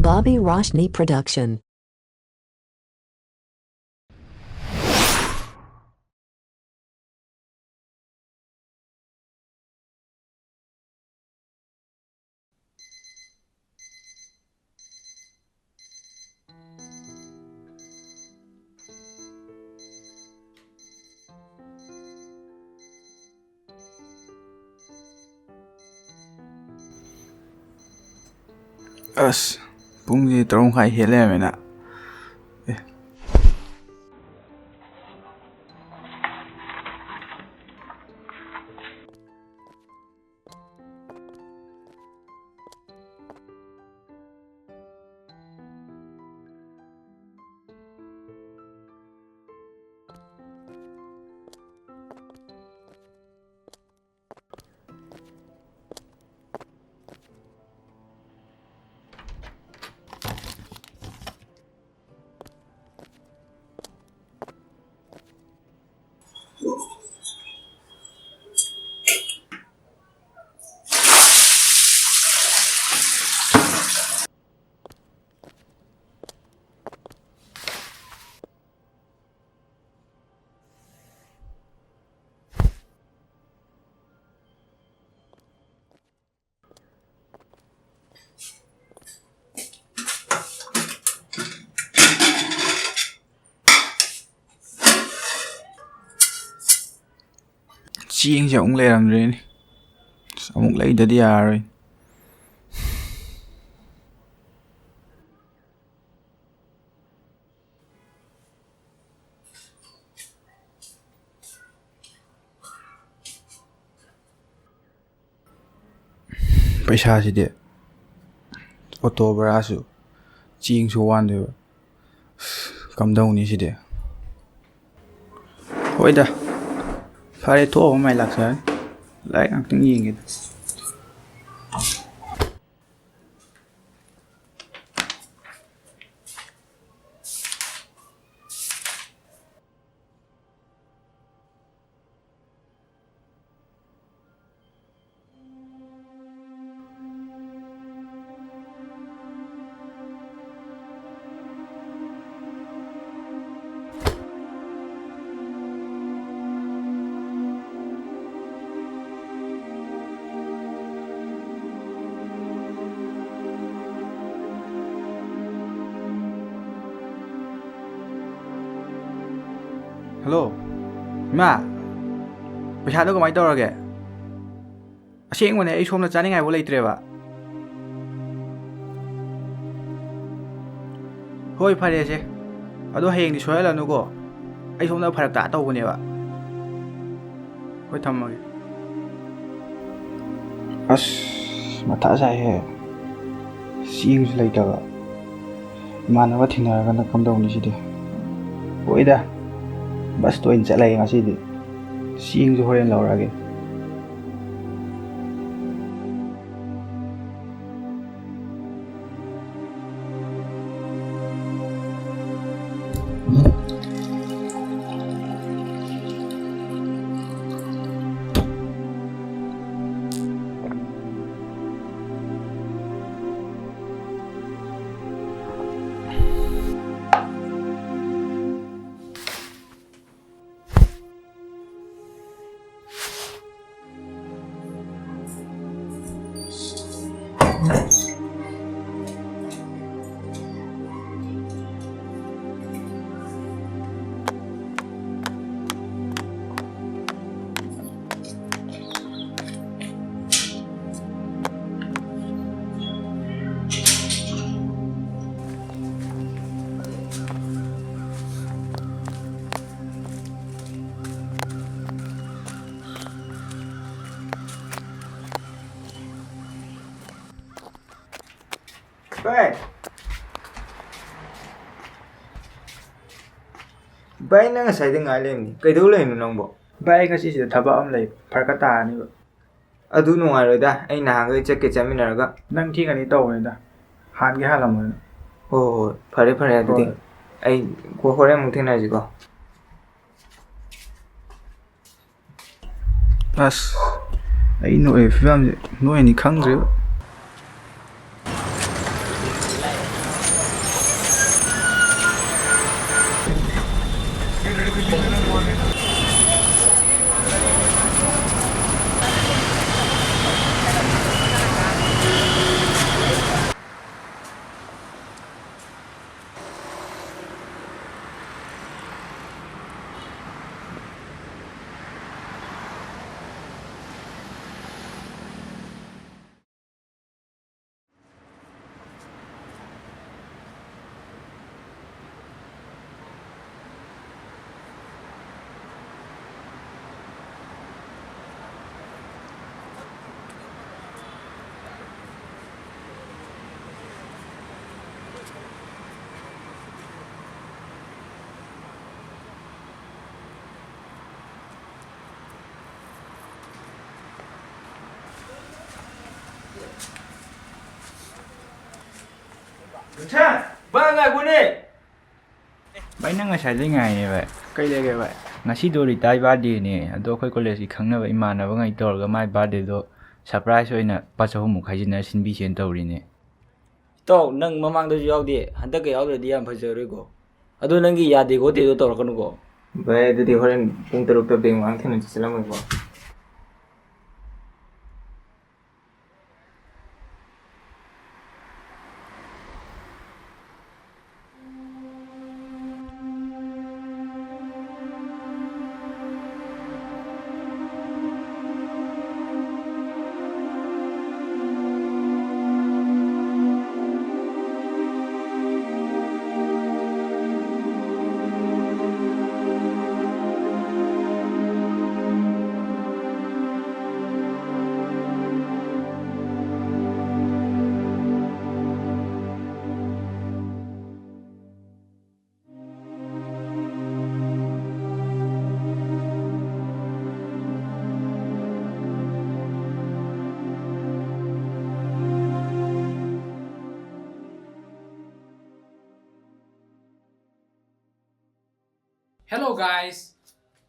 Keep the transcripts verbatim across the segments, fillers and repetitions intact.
Bobby Roshni Production. ꯑꯁ, ꯄꯨꯡꯁꯤ ꯇꯔꯨꯛ ꯃꯈꯥꯏ ꯍꯦꯜ ꯂꯩꯔꯝꯃꯦꯅ꯫ ꯑꯦ꯫ ꯆꯦꯡꯁꯦ ꯑꯃꯨꯛ ꯂꯩꯔꯝꯗ꯭ꯔꯦꯅꯦ꯫ ꯑꯁ, ꯑꯃꯨꯛ ꯂꯩꯗꯗꯤ ꯌꯥꯔꯔꯣꯏ꯫ ꯄꯩꯁꯥꯁꯤꯗꯤ ꯑꯣꯇꯣ ꯕꯔꯥꯁꯨ, ꯆꯦꯡꯁꯨ ꯋꯥꯟꯗꯣꯏꯕ꯫ ꯑꯁ, ꯀꯝꯗꯧꯅꯤ ꯁꯤꯗꯤ? ꯍꯣꯏꯗ, ꯐꯔꯦ, ꯊꯣꯛꯑꯕ ꯃꯥꯏ ꯂꯥꯛꯆꯔꯅꯤ꯫ ꯂꯥꯏꯔꯤꯛ ꯉꯥꯛꯇꯪ ꯌꯦꯡꯒꯦꯗ꯫ ꯍꯜꯂꯣ, ꯏꯃꯥ, ꯄꯩꯁꯥꯗꯣ ꯀꯃꯥꯏꯅ ꯇꯧꯔꯒꯦ? ꯑꯁꯦꯡꯕꯅꯦ, ꯑꯩ ꯁꯣꯝꯗ ꯆꯥꯅꯤꯡꯉꯥꯏꯐꯥꯎ ꯂꯩꯇ꯭ꯔꯦꯕ꯫ ꯍꯣꯏ, ꯐꯔꯦꯁꯦ꯫ ꯑꯗꯣ ꯍꯌꯦꯡꯗꯤ ꯁꯣꯏꯍꯜꯂꯅꯨꯀꯣ꯫ ꯑꯩ ꯁꯣꯝꯗ ꯐꯔꯛ ꯇꯥ ꯇꯧꯕꯅꯦꯕ꯫ ꯍꯣꯏ, ꯊꯝꯃꯒꯦ꯫ ꯑꯁ, ꯃꯊꯥ ꯁꯥꯏꯍꯦ꯫ ꯆꯦꯡꯁꯨ ꯂꯩꯇꯕ꯫ ꯏꯃꯥꯟꯅꯕ ꯊꯦꯡꯅꯔꯒꯅ ꯀꯝꯗꯧꯅꯤ ꯁꯤꯗꯤ? ꯍꯣꯏꯗ, ꯕꯁꯇ ꯑꯣꯏꯅ ꯆꯠꯂꯒꯦ ꯉꯁꯤꯗꯤ꯫ ꯆꯦꯡꯁꯨ ꯍꯣꯔꯦꯟ ꯂꯧꯔꯒꯦ꯫ ꯚꯥꯏ꯫ ꯚꯥꯏ, ꯅꯪ ꯉꯁꯥꯏꯗꯩ ꯉꯥꯏ ꯂꯩꯔꯝꯃꯤ꯫ ꯀꯩꯗꯧ ꯂꯩꯔꯤꯅꯣ ꯅꯪꯕꯣ? ꯚꯥꯏ, ꯑꯩ ꯉꯁꯤꯁꯤꯗ ꯊꯕꯛ ꯑꯃ ꯂꯩ, ꯐꯔꯛ ꯈꯔ ꯇꯥꯔꯅꯤꯕ꯫ ꯑꯗꯨ ꯅꯨꯡꯉꯥꯏꯔꯣꯏꯗ, ꯑꯩ ꯅꯍꯥꯟꯈꯩ ꯆꯠꯀꯦ ꯆꯠꯃꯤꯟꯅꯔꯒ꯫ ꯅꯪ ꯊꯦꯡꯉꯅꯤ ꯇꯧꯕꯅꯤꯗ, ꯍꯥꯟꯒꯦ ꯍꯥꯜꯂꯝꯃꯣꯏꯅ꯫ ꯍꯣꯏ, ꯍꯣꯏ, ꯍꯣꯏ, ꯐꯔꯦ, ꯐꯔꯦ, ꯑꯗꯨꯗꯤ ꯍꯣꯏ꯫ ꯑꯩ ꯍꯣ-, ꯍꯣꯔꯦꯟ ꯑꯃꯨꯛ ꯊꯦꯡꯅꯔꯁꯤꯀꯣ꯫ ꯑꯁ, ꯑꯩ ꯅꯣꯛꯏꯕ ꯐꯤꯕꯝꯁꯦ ꯅꯣꯏꯅꯤ ꯈꯪꯗ꯭ꯔꯤꯕ꯫ ꯚꯥꯏ, ꯉꯥꯏꯈꯣꯅꯦ꯫ ꯚꯥꯏ, ꯅꯪ ꯉꯁꯥꯏꯗꯩ ꯉꯥꯏꯅꯦ, ꯚꯥꯏ꯫ ꯀꯩ ꯂꯩꯒꯦ, ꯚꯥꯏ? ꯉꯁꯤꯗꯣ ꯔꯤꯇꯥꯒꯤ ꯕꯥꯔꯗꯦꯅꯦ, ꯑꯗꯣ ꯑꯩꯈꯣꯏ ꯀꯣꯂꯦꯖꯀꯤ ꯈꯪꯅꯕ ꯏꯃꯥꯟꯅꯕꯉꯩ ꯇꯧꯔꯒ ꯃꯥꯏ ꯕꯥꯔꯗꯦꯗꯣ ꯁꯔꯄ꯭ꯔꯥꯏꯖ ꯑꯣꯏꯅ ꯂꯨꯄꯥ ꯆꯍꯨꯝꯃꯨꯛ ꯈꯥꯏꯖꯤꯟꯅꯔ ꯁꯤꯟꯕꯤꯁꯦꯅ ꯇꯧꯔꯤꯅꯦ꯫ ꯏꯇꯥꯎ, ꯅꯪ ꯃꯃꯥꯡꯗꯁꯨ ꯌꯥꯎꯗꯦ, ꯍꯟꯗꯛꯀ ꯌꯥꯎꯗ꯭ꯔꯗꯤ ꯌꯥꯝ ꯐꯖꯔꯣꯏꯀꯣ꯫ ꯑꯗꯣ ꯅꯪꯒꯤ ꯌꯥꯗꯦ ꯈꯣꯠꯇꯦꯗꯣ ꯇꯧꯔꯛꯀꯅꯨꯀꯣ꯫ ꯚꯥꯏ, ꯑꯗꯨꯗꯤ ꯍꯣꯔꯦꯟ ꯄꯨꯡ ꯇꯔꯨꯛꯇ ꯕꯦꯡ ꯃꯃꯥꯡ ꯊꯦꯡꯅꯁꯤ, ꯆꯠꯂꯝꯃꯒꯦꯀꯣ꯫ Hello guys,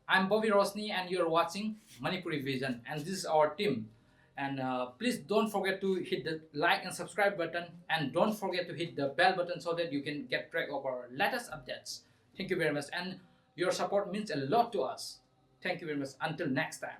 I'm Bobby Rosny and you're watching Manipuri Vision, and this is our team. And uh, please don't forget to hit the like and subscribe button, and don't forget to hit the bell button so that you can get track of our latest updates. Thank you very much, and your support means a lot to us. Thank you very much. Until next time.